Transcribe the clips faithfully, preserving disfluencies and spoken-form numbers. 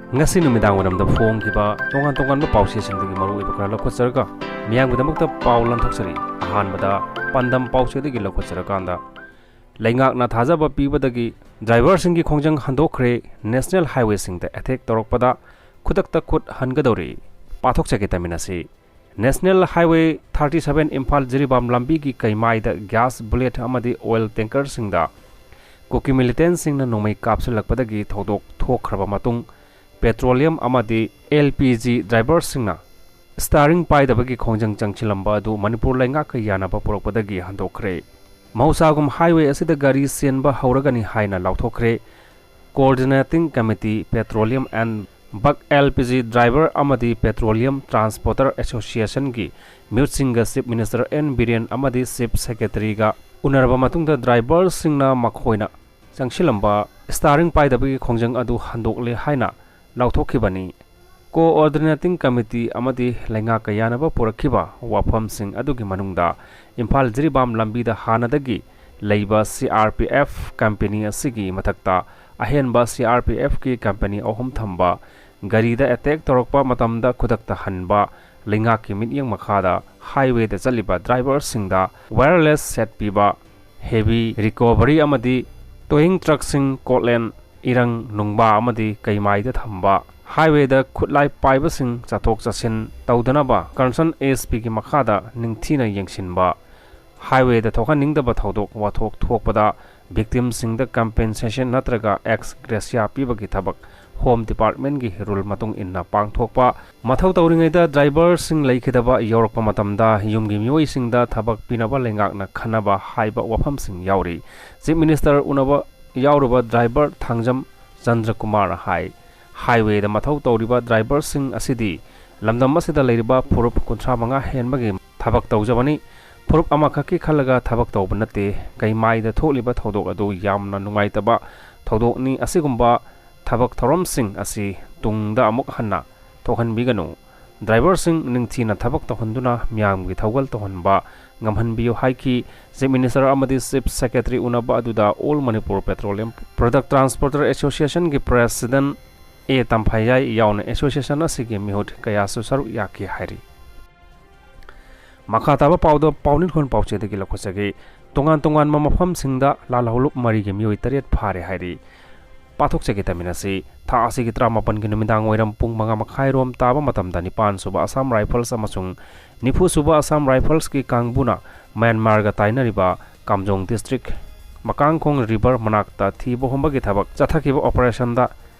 ꯉꯁꯤ ꯅꯨꯃꯤꯗꯥꯡ ꯋꯥꯏꯔꯝꯗ ꯐꯣꯡꯈꯤꯕ ꯇꯣꯉꯥꯟ ꯇꯣꯉꯥꯟꯕ ꯄꯥꯎꯆꯦꯁꯤꯡꯗꯒꯤ ꯃꯔꯨꯑꯣꯏꯕ ꯈꯔ ꯂꯧꯈꯠꯆꯔꯒ ꯃꯤꯌꯥꯝꯒꯤꯗꯃꯛꯇ ꯄꯥꯎ ꯂꯥꯟꯊꯣꯛꯆꯔꯤ꯫ ꯑꯍꯥꯟꯕꯗ ꯄꯥꯟꯗꯝ ꯄꯥꯎꯆꯦꯗꯒꯤ ꯂꯧꯈꯠꯆꯔꯀꯥꯟꯗ, ꯂꯩꯉꯥꯛꯅ ꯊꯥꯖꯕ ꯄꯤꯕꯗꯒꯤ ꯗ꯭ꯔꯥꯏꯚꯔꯁꯤꯡꯒꯤ ꯈꯣꯡꯖꯪ ꯍꯟꯗꯣꯛꯈ꯭ꯔꯦ, ꯅꯦꯁꯅꯦꯜ ꯍꯥꯏꯋꯦꯁꯤꯡꯗ ꯑꯦꯇꯦꯛ ꯇꯧꯔꯛꯄꯗ ꯈꯨꯗꯛꯇ ꯈꯨꯠ ꯍꯟꯒꯗꯧꯔꯤ꯫ ꯄꯥꯊꯣꯛꯆꯒꯦ ꯇꯥꯃꯤꯟꯅꯁꯤ꯫ National highway thirty seven Imphal Jiribam ꯂꯝꯕꯤꯒꯤ ꯀꯩꯃꯥꯏꯗ ꯒ꯭ꯌꯥꯁ ꯕꯨꯂꯦꯠ ꯑꯃꯗꯤ ꯑꯣꯏꯜ ꯇꯦꯡꯀꯔꯁꯤꯡꯗ ꯀꯨꯀꯤ ꯃꯤꯂꯤꯇꯦꯟꯁꯤꯡꯅ ꯅꯣꯡꯃꯩ ꯀꯥꯞꯁꯤꯜꯂꯛꯄꯗꯒꯤ ꯊꯧꯗꯣꯛ ꯊꯣꯛꯈ꯭ꯔꯕ ꯃꯇꯨꯡ, ꯄꯦꯇ꯭ꯔꯣꯂꯤꯌꯝ ꯑꯃꯗꯤ ꯑꯦꯜ ꯄꯤ ꯖꯤ ꯗ꯭ꯔꯥꯏꯚꯔꯁꯤꯡꯅ ꯁ꯭ꯇꯥꯔꯤꯡ ꯄꯥꯏꯗꯕꯒꯤ ꯈꯣꯡꯖꯪ ꯆꯪꯁꯤꯜꯂꯝꯕ ꯑꯗꯨ ꯃꯅꯤꯄꯨꯔ ꯂꯩꯉꯥꯛꯀ ꯌꯥꯅꯕ ꯄꯨꯔꯛꯄꯗꯒꯤ ꯍꯟꯗꯣꯛꯈ꯭ꯔꯦ꯫ ꯃꯍꯧꯁꯥꯒꯨꯝ ꯍꯥꯏꯋꯦ ꯑꯁꯤꯗ ꯒꯥꯔꯤ ꯆꯦꯟꯕ ꯍꯧꯔꯒꯅꯤ ꯍꯥꯏꯅ ꯂꯥꯎꯊꯣꯛꯈ꯭ꯔꯦ꯫ Coordinating Committee Petroleum and Bulk L P G Driver ꯑꯃꯗꯤ Petroleum Transporter Association ꯒꯤ ꯃꯤꯍꯨꯠꯁꯤꯡꯒ Chief Minister N ꯕꯤꯔꯦꯟ ꯑꯃꯗꯤ Chief Secretary ꯒ ꯎꯅꯔꯕ ꯃꯇꯨꯡꯗ ꯗ꯭ꯔꯥꯏꯚꯔꯁꯤꯡꯅ ꯃꯈꯣꯏꯅ ꯆꯪꯁꯤꯜꯂꯝꯕ ꯁ꯭ꯇꯥꯔꯤꯡ ꯄꯥꯏꯗꯕꯒꯤ ꯈꯣꯡꯖꯪ ꯑꯗꯨ ꯍꯟꯗꯣꯛꯂꯦ ꯍꯥꯏꯅ ꯂꯥꯎꯊꯣꯛꯈꯤꯕꯅꯤ꯫ Coordinating Committee ꯑꯃꯗꯤ ꯂꯩꯉꯥꯛꯀ ꯌꯥꯅꯕ ꯄꯨꯔꯛꯈꯤꯕ ꯋꯥꯐꯝꯁꯤꯡ ꯑꯗꯨꯒꯤ ꯃꯅꯨꯡꯗ ꯏꯝꯐꯥꯜ ꯖꯤꯔꯤꯕꯥꯝ ꯂꯝꯕꯤꯗ ꯍꯥꯟꯅꯗꯒꯤ ꯂꯩꯕ C R P F company ꯑꯁꯤꯒꯤ ꯃꯊꯛꯇ ꯑꯍꯦꯟꯕ C R P F ꯀꯤ company ꯑꯍꯨꯝ ꯊꯝꯕ, ꯒꯥꯔꯤꯗ ꯑꯦꯇꯦꯛ ꯇꯧꯔꯛꯄ ꯃꯇꯝꯗ ꯈꯨꯗꯛꯇ ꯍꯟꯕ, ꯂꯩꯉꯥꯛꯀꯤ ꯃꯤꯠꯌꯦꯡ ꯃꯈꯥꯗ ꯍꯥꯏꯋꯦꯗ ꯆꯠꯂꯤꯕ ꯗ꯭ꯔꯥꯏꯚꯔꯁꯤꯡꯗ wireless set ꯄꯤꯕ, heavy recovery ꯑꯃꯗꯤ towing truckꯁꯤꯡ ꯀꯣꯠꯂꯦꯟ, ꯏꯔꯪ, ꯅꯨꯡꯕꯥ ꯑꯃꯗꯤ ꯀꯩꯃꯥꯏꯗ ꯊꯝꯕ, ꯍꯥꯏꯋꯦꯗ ꯈꯨꯠꯂꯥꯏ ꯄꯥꯏꯕꯁꯤꯡ ꯆꯠꯊꯣꯛ ꯆꯠꯁꯤꯟ ꯇꯧꯗꯅꯕ concerned S P ꯒꯤ ꯃꯈꯥꯗ ꯅꯤꯡꯊꯤꯅ ꯌꯦꯡꯁꯤꯟꯕ, ꯍꯥꯏꯋꯦꯗ ꯊꯣꯛꯍꯟꯅꯤꯡꯗꯕ ꯊꯧꯗꯣꯛ ꯋꯥꯊꯣꯛ ꯊꯣꯛꯄꯗ victimꯁꯤꯡꯗ compensation ꯅꯠꯇ꯭ꯔꯒ ex gratia ꯄꯤꯕꯒꯤ ꯊꯕꯛ Home Department ꯀꯤ rule ꯃꯇꯨꯡ ꯏꯟꯅ ꯄꯥꯡꯊꯣꯛꯄ, ꯃꯊꯧ ꯇꯧꯔꯤꯉꯩꯗ ꯗ꯭ꯔꯥꯏꯚꯔꯁꯤꯡ ꯂꯩꯈꯤꯗꯕ ꯌꯥꯎꯔꯛꯄ ꯃꯇꯝꯗ ꯌꯨꯝꯒꯤ ꯃꯤꯑꯣꯏꯁꯤꯡꯗ ꯊꯕꯛ ꯄꯤꯅꯕ ꯂꯩꯉꯥꯛꯅ ꯈꯟꯅꯕ ꯍꯥꯏꯕ ꯋꯥꯐꯝꯁꯤꯡ ꯌꯥꯎꯔꯤ꯫ Chief Minister ꯎꯅꯕ ꯌꯥꯎꯔꯨꯕ ꯗ꯭ꯔꯥꯏꯚꯔ ꯊꯥꯡꯖꯝ ꯆꯟꯗ꯭ꯔꯀꯨꯃꯥꯔ ꯍꯥꯏ, ꯍꯥꯏꯋꯦꯗ ꯃꯊꯧ ꯇꯧꯔꯤꯕ ꯗ꯭ꯔꯥꯏꯚꯔꯁꯤꯡ ꯑꯁꯤꯗꯤ ꯂꯝꯗꯝ ꯑꯁꯤꯗ ꯂꯩꯔꯤꯕ ꯐꯨꯔꯨꯞ ꯀꯨꯟꯊ꯭ꯔꯥ ꯃꯉꯥ ꯍꯦꯟꯕꯒꯤ ꯊꯕꯛ ꯇꯧꯖꯕꯅꯤ꯫ ꯐꯨꯔꯨꯞ ꯑꯃꯈꯛꯀꯤ ꯈꯜꯂꯒ ꯊꯕꯛ ꯇꯧꯕ ꯅꯠꯇꯦ꯫ ꯀꯩꯃꯥꯏꯗ ꯊꯣꯛꯂꯤꯕ ꯊꯧꯗꯣꯛ ꯑꯗꯨ ꯌꯥꯝꯅ ꯅꯨꯡꯉꯥꯏꯇꯕ ꯊꯧꯗꯣꯛꯅꯤ꯫ ꯑꯁꯤꯒꯨꯝꯕ ꯊꯕꯛ ꯊꯧꯔꯝꯁꯤꯡ ꯑꯁꯤ ꯇꯨꯡꯗ ꯑꯃꯨꯛ ꯍꯟꯅ ꯊꯣꯛꯍꯟꯕꯤꯒꯅꯨ꯫ ꯗ꯭ꯔꯥꯏꯚꯔꯁꯤꯡ ꯅꯤꯡꯊꯤꯅ ꯊꯕꯛ ꯇꯧꯍꯟꯗꯨꯅ ꯃꯤꯌꯥꯝꯒꯤ ꯊꯧꯒꯜ ꯇꯧꯍꯟꯕ ꯉꯝꯍꯟꯕꯤꯌꯨ ꯍꯥꯏꯈꯤ꯫ Chief Minister ꯑꯃꯗꯤ Chief Secretary ꯎꯅꯕ ꯑꯗꯨꯗ All Manipur Petroleum Product Transporter Association ꯒꯤ President ꯑꯦ ꯇꯝꯐꯥꯌꯥꯏ ꯌꯥꯎꯅ association ꯑꯁꯤꯒꯤ ꯃꯤꯍꯨꯠ ꯀꯌꯥꯁꯨ ꯁꯔꯨꯛ ꯌꯥꯈꯤ ꯍꯥꯏꯔꯤ꯫ ꯃꯈꯥ ꯇꯥꯕ ꯄꯥꯎꯗ ꯄꯥꯎꯅꯤꯡꯈꯣꯜ ꯄꯥꯎꯆꯦꯗꯒꯤ ꯂꯧꯈꯠꯆꯒꯦ꯫ ꯇꯣꯉꯥꯟ ꯇꯣꯉꯥꯟꯕ ꯃꯐꯝꯁꯤꯡꯗ ꯂꯥꯜꯍꯧꯂꯨꯞ ꯃꯔꯤꯒꯤ ꯃꯤꯑꯣꯏ ꯇꯔꯦꯠ ꯐꯥꯔꯦ ꯍꯥꯏꯔꯤ꯫ ꯄꯥꯊꯣꯛꯆꯒꯦ ꯇꯝꯃꯤꯟꯅꯁꯤ꯫ ꯊꯥ ꯑꯁꯤꯒꯤ ꯇꯔꯥꯃꯥꯄꯟꯒꯤ ꯅꯨꯃꯤꯗꯥꯡ ꯋꯥꯏꯔꯝ ꯄꯨꯡ ꯃꯉꯥ ꯃꯈꯥꯏ ꯔꯣꯝ ꯇꯥꯕ ꯃꯇꯝꯗ ꯅꯤꯄꯥꯟ ꯁꯨꯕ Assam Rifles ꯑꯃꯁꯨꯡ ꯅꯤꯐꯨ ꯁꯨꯕ Assam Riflesꯀꯤ ꯀꯥꯡꯕꯨꯅ ꯃ꯭ꯌꯥꯟꯃꯥꯔꯒ ꯇꯥꯏꯅꯔꯤꯕ ꯀꯥꯝꯖꯣꯡ district ꯃꯀꯥꯡꯈꯣꯡ river ꯃꯅꯥꯛꯇ ꯊꯤꯕ ꯍꯨꯝꯕꯒꯤ ꯊꯕꯛ ꯆꯠꯊꯈꯤꯕ operationꯗ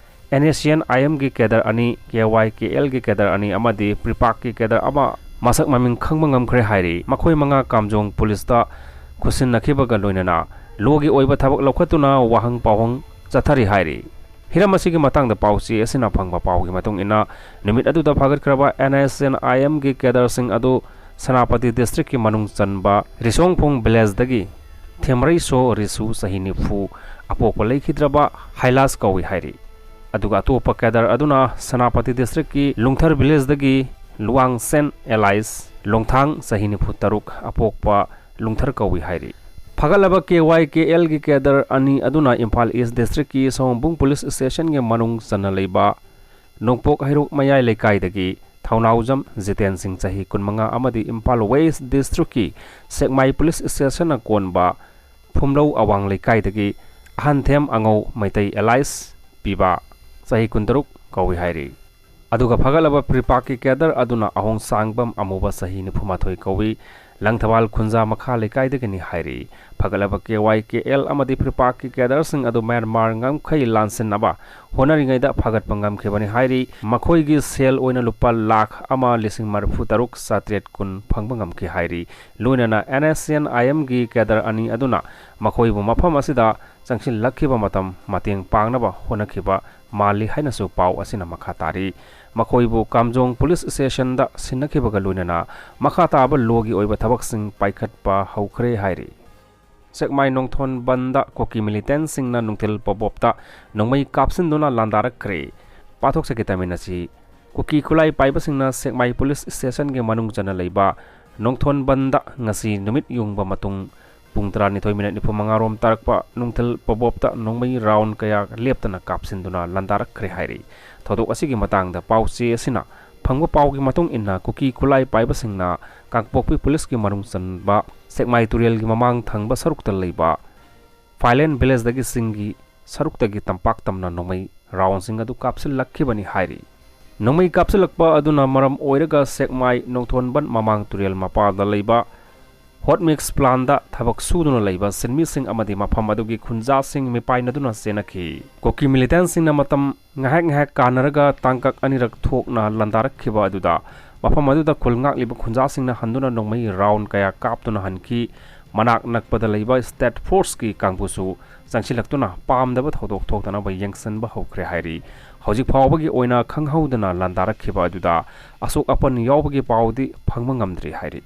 NSCN-IMꯒꯤ cadre ꯑꯅꯤ, KYKLꯒꯤ cadre ꯑꯅꯤ ꯑꯃꯗꯤ PREPAKꯀꯤ cadre ꯑꯃ ꯃꯁꯛ ꯃꯃꯤꯡ ꯈꯪꯕ ꯉꯝꯈ꯭ꯔꯦ ꯍꯥꯏꯔꯤ꯫ ꯃꯈꯣꯏ ꯃꯉꯥ ꯀꯥꯝꯖꯣꯡ policeꯇ ꯈꯨꯠꯁꯤꯟꯅꯈꯤꯕꯒ ꯂꯣꯏꯅꯅ ꯂꯣꯒꯤ ꯑꯣꯏꯕ ꯊꯕꯛ ꯂꯧꯈꯠꯇꯨꯅ ꯋꯥꯍꯪ ꯄꯥꯎꯍꯪ ꯆꯠꯊꯔꯤ ꯍꯥꯏꯔꯤ꯫ ꯍꯤꯔꯝ ꯑꯁꯤꯒꯤ ꯃꯇꯥꯡꯗ ꯄꯥꯎꯆꯦ ꯑꯁꯤꯅ ꯐꯪꯕ ꯄꯥꯎꯒꯤ ꯃꯇꯨꯡ ꯏꯟꯅ, ꯅꯨꯃꯤꯠ ꯑꯗꯨꯗ ꯐꯥꯒꯠꯈ꯭ꯔꯕ NSCN-IMꯒꯤ cadreꯁꯤꯡ ꯑꯗꯨ ꯁꯦꯅꯥꯄꯇꯤ districtꯀꯤ ꯃꯅꯨꯡ ꯆꯟꯕ ꯔꯤꯁꯣꯡꯐꯣꯡ villageꯗꯒꯤ ꯊꯦꯝꯔꯩꯁꯣ ꯔꯤꯁꯨ, ꯆꯍꯤ ꯅꯤꯐꯨ, ꯑꯄꯣꯛꯄ ꯂꯩꯈꯤꯗ꯭ꯔꯕ ꯍꯥꯏꯂꯥꯁ ꯀꯧꯏ ꯍꯥꯏꯔꯤ꯫ ꯑꯗꯨꯒ ꯑꯇꯣꯞꯄ cadre ꯑꯗꯨꯅ ꯁꯦꯅꯥꯄꯇꯤ districtꯀꯤ ꯂꯨꯡꯊꯔ villageꯗꯒꯤ ꯂꯨꯋꯥꯡꯁꯦꯟ alias ꯂꯣꯡꯊꯥꯡ, ꯆꯍꯤ ꯅꯤꯐꯨ ꯇꯔꯨꯛ, ꯑꯄꯣꯛꯄ ꯂꯨꯡꯊꯔ ꯀꯧꯏ ꯍꯥꯏꯔꯤ꯫ ꯐꯒꯠꯂꯕ KYKLꯒꯤ cadre ꯑꯅꯤ ꯑꯗꯨꯅ ꯏꯝꯐꯥꯜ East districtꯀꯤ ꯁꯑꯣꯝꯕꯨꯡ police stationꯒꯤ ꯃꯅꯨꯡ ꯆꯟꯅ ꯂꯩꯕ ꯅꯣꯡꯄꯣꯛ ꯍꯩꯔꯣꯛ ꯃꯌꯥꯏ ꯂꯩꯀꯥꯏꯗꯒꯤ ꯊꯧꯅꯥꯎꯖꯝ ꯖꯤꯇꯦꯟ ꯁꯤꯡ, ꯆꯍꯤ ꯀꯨꯟꯃꯉꯥ, ꯑꯃꯗꯤ ꯏꯝꯐꯥꯜ West districtꯀꯤ ꯁꯦꯛꯃꯥꯏ police stationꯅ ꯀꯣꯟꯕ ꯐꯨꯝꯂꯧ ꯑꯋꯥꯡ ꯂꯩꯀꯥꯏꯗꯒꯤ ꯑꯍꯟꯊꯦꯝ ꯑꯉꯧ ꯃꯩꯇꯩ alias ꯄꯤꯕ, ꯆꯍꯤ ꯀꯨꯟꯇꯔꯨꯛ ꯀꯧꯏ ꯍꯥꯏꯔꯤ꯫ ꯑꯗꯨꯒ ꯐꯒꯠꯂꯕ PREPAKꯀꯤ cadre ꯑꯗꯨꯅ ꯑꯍꯣꯡꯁꯥꯡꯕꯝ ꯑꯃꯨꯕ, ꯆꯍꯤ ꯅꯤꯐꯨꯃꯥꯊꯣꯏ ꯀꯧꯏ, ꯂꯪꯊꯕꯥꯜ ꯈꯨꯟꯖꯥ ꯃꯈꯥ ꯂꯩꯀꯥꯏꯗꯒꯤꯅꯤ ꯍꯥꯏꯔꯤ꯫ ꯐꯒꯠꯂꯕ KYKL ꯑꯃꯗꯤ PREPAKꯀꯤ cadreꯁꯤꯡ ꯑꯗꯨ ꯃ꯭ꯌꯥꯟꯃꯥꯔ ꯉꯝꯈꯩ ꯂꯥꯟꯁꯤꯟꯅꯕ ꯍꯣꯠꯅꯔꯤꯉꯩꯗ ꯐꯒꯠꯄ ꯉꯝꯈꯤꯕꯅꯤ ꯍꯥꯏꯔꯤ꯫ ꯃꯈꯣꯏꯒꯤ ꯁꯦꯜ ꯑꯣꯏꯅ ꯂꯨꯄꯥ ꯂꯥꯈ ꯑꯃ ꯂꯤꯁꯤꯡ ꯃꯔꯤꯐꯨ ꯇꯔꯨꯛ ꯆꯥꯇ꯭ꯔꯦꯠ ꯀꯨꯟ ꯐꯪꯕ ꯉꯝꯈꯤ ꯍꯥꯏꯔꯤ꯫ ꯂꯣꯏꯅꯅ NSCN-IMꯒꯤ cadre ꯑꯅꯤ ꯑꯗꯨꯅ ꯃꯈꯣꯏꯕꯨ ꯃꯐꯝ ꯑꯁꯤꯗ ꯆꯪꯁꯤꯜꯂꯛꯈꯤꯕ ꯃꯇꯝ ꯃꯇꯦꯡ ꯄꯥꯡꯅꯕ ꯍꯣꯠꯅꯈꯤꯕ ꯃꯥꯜꯂꯤ ꯍꯥꯏꯅꯁꯨ ꯄꯥꯎ ꯑꯁꯤꯅ ꯃꯈꯥ ꯇꯥꯔꯤ꯫ ꯃꯈꯣꯏꯕꯨ ꯀꯥꯝꯖꯣꯡ police stationꯗ ꯁꯤꯟꯅꯈꯤꯕꯒ ꯂꯣꯏꯅꯅ ꯃꯈꯥ ꯇꯥꯕ ꯂꯣꯒꯤ ꯑꯣꯏꯕ ꯊꯕꯛꯁꯤꯡ ꯄꯥꯏꯈꯠꯄ ꯍꯧꯈ꯭ꯔꯦ ꯍꯥꯏꯔꯤ꯫ ꯁꯦꯛꯃꯥꯏ ꯅꯣꯡꯊꯣꯟ ꯕꯟꯗ ꯀꯨꯀꯤ militantꯁꯤꯡꯅ ꯅꯨꯡꯊꯤꯜ ꯄꯣꯕꯣꯞꯇ ꯅꯣꯡꯃꯩ ꯀꯥꯞꯁꯤꯟꯗꯨꯅ ꯂꯥꯟꯗꯥꯔꯛꯈ꯭ꯔꯦ꯫ ꯄꯥꯊꯣꯛꯆꯒꯦ ꯇꯝꯃꯤꯟꯅꯁꯤ꯫ ꯀꯨꯀꯤ ꯈꯨꯠꯂꯥꯏ ꯄꯥꯏꯕꯁꯤꯡꯅ ꯁꯦꯛꯃꯥꯏ police stationꯒꯤ ꯃꯅꯨꯡ ꯆꯟꯅ ꯂꯩꯕ ꯅꯣꯡꯊꯣꯟ ꯕꯟꯗ ꯉꯁꯤ ꯅꯨꯃꯤꯠ ꯌꯨꯡꯕ ꯃꯇꯨꯡ ꯄꯨꯡ ꯇꯔꯥꯅꯤꯊꯣꯏ ꯃꯤꯅꯠ ꯅꯤꯐꯨ ꯃꯉꯥ ꯔꯣꯝ ꯇꯥꯔꯛꯄ ꯅꯨꯡꯊꯤꯜ ꯄꯕꯣꯞꯇ ꯅꯣꯡꯃꯩ ꯔꯥꯎꯟ ꯀꯌꯥ ꯂꯦꯞꯇꯅ ꯀꯥꯞꯁꯤꯟꯗꯨꯅ ꯂꯥꯟꯗꯥꯔꯛꯈ꯭ꯔꯦ ꯍꯥꯏꯔꯤ꯫ ꯊꯧꯗꯣꯛ ꯑꯁꯤꯒꯤ ꯃꯇꯥꯡꯗ ꯄꯥꯎ ꯆꯦ ꯑꯁꯤꯅ ꯐꯪꯕ ꯄꯥꯎꯒꯤ ꯃꯇꯨꯡ ꯏꯟꯅ, ꯀꯨꯀꯤ ꯈꯨꯠꯂꯥꯏ ꯄꯥꯏꯕꯁꯤꯡꯅ ꯀꯥꯡꯄꯣꯛꯄꯤ ꯄꯨꯂꯤꯁꯀꯤ ꯃꯅꯨꯡ ꯆꯟꯕ ꯁꯦꯛꯃꯥꯏ ꯇꯨꯔꯦꯜꯒꯤ ꯃꯃꯥꯡ ꯊꯪꯕ ꯁꯔꯨꯛꯇ ꯂꯩꯕ ꯐꯥꯏꯂꯦꯟ ꯚꯤꯂꯦꯖꯗꯒꯤ ꯆꯤꯡꯒꯤ ꯁꯔꯨꯛꯇꯒꯤ ꯇꯝꯄꯥꯛ ꯇꯝꯅ ꯅꯣꯡꯃꯩ ꯔꯥꯎꯟꯁꯤꯡ ꯑꯗꯨ ꯀꯥꯞꯁꯤꯜꯂꯛꯈꯤꯕꯅꯤ ꯍꯥꯏꯔꯤ꯫ ꯅꯣꯡꯃꯩ ꯀꯥꯞꯁꯤꯜꯂꯛꯄ ꯑꯗꯨꯅ ꯃꯔꯝ ꯑꯣꯏꯔꯒ ꯁꯦꯛꯃꯥꯏ ꯅꯣꯡꯊꯣꯟꯕꯟ ꯃꯃꯥꯡ ꯇꯨꯔꯦꯜ ꯃꯄꯥꯗ ꯂꯩꯕ ꯍꯣꯠ ꯃꯤꯛꯁ ꯄ꯭ꯂꯥꯟꯗ ꯊꯕꯛ ꯁꯨꯗꯨꯅ ꯂꯩꯕ ꯁꯤꯟꯃꯤꯁꯤꯡ ꯑꯃꯗꯤ ꯃꯐꯝ ꯑꯗꯨꯒꯤ ꯈꯨꯟꯖꯥꯁꯤꯡ ꯃꯤꯄꯥꯏꯅꯗꯨꯅ ꯆꯦꯟꯅꯈꯤ꯫ ꯀꯨꯀꯤ ꯃꯤꯂꯤꯇꯦꯟꯁꯤꯡꯅ ꯃꯇꯝ ꯉꯥꯏꯍꯥꯛ ꯉꯥꯏꯍꯥꯛ ꯀꯥꯟꯅꯔꯒ ꯇꯥꯡꯀꯛ ꯑꯅꯤꯔꯛ ꯊꯣꯛꯅ ꯂꯥꯟꯗꯥꯔꯛꯈꯤꯕ ꯑꯗꯨꯗ ꯃꯐꯝ ꯑꯗꯨꯗ ꯈꯨꯜ ꯉꯥꯛꯂꯤꯕ ꯈꯨꯟꯖꯥꯁꯤꯡꯅ ꯍꯟꯗꯨꯅ ꯅꯣꯡꯃꯩ ꯔꯥꯎꯟ ꯀꯌꯥ ꯀꯥꯞꯇꯨꯅ ꯍꯟꯈꯤ꯫ ꯃꯅꯥꯛ ꯅꯛꯄꯗ ꯂꯩꯕ ꯁ꯭ꯇꯦꯠ ꯐꯣꯔꯁꯀꯤ ꯀꯥꯡꯕꯨꯁꯨ ꯆꯪꯁꯤꯜꯂꯛꯇꯨꯅ ꯄꯥꯝꯗꯕ ꯊꯧꯗꯣꯛ ꯊꯣꯛꯇꯅꯕ ꯌꯦꯡꯁꯤꯟꯕ ꯍꯧꯈ꯭ꯔꯦ ꯍꯥꯏꯔꯤ꯫ ꯍꯧꯖꯤꯛ ꯐꯥꯎꯕꯒꯤ ꯑꯣꯏꯅ ꯈꯪꯍꯧꯗꯅ ꯂꯥꯟꯗꯥꯔꯛꯈꯤꯕ ꯑꯗꯨꯗ ꯑꯁꯣꯛ ꯑꯄꯟ ꯌꯥꯎꯕꯒꯤ ꯄꯥꯎꯗꯤ ꯐꯪꯕ ꯉꯝꯗ꯭ꯔꯤ ꯍꯥꯏꯔꯤ꯫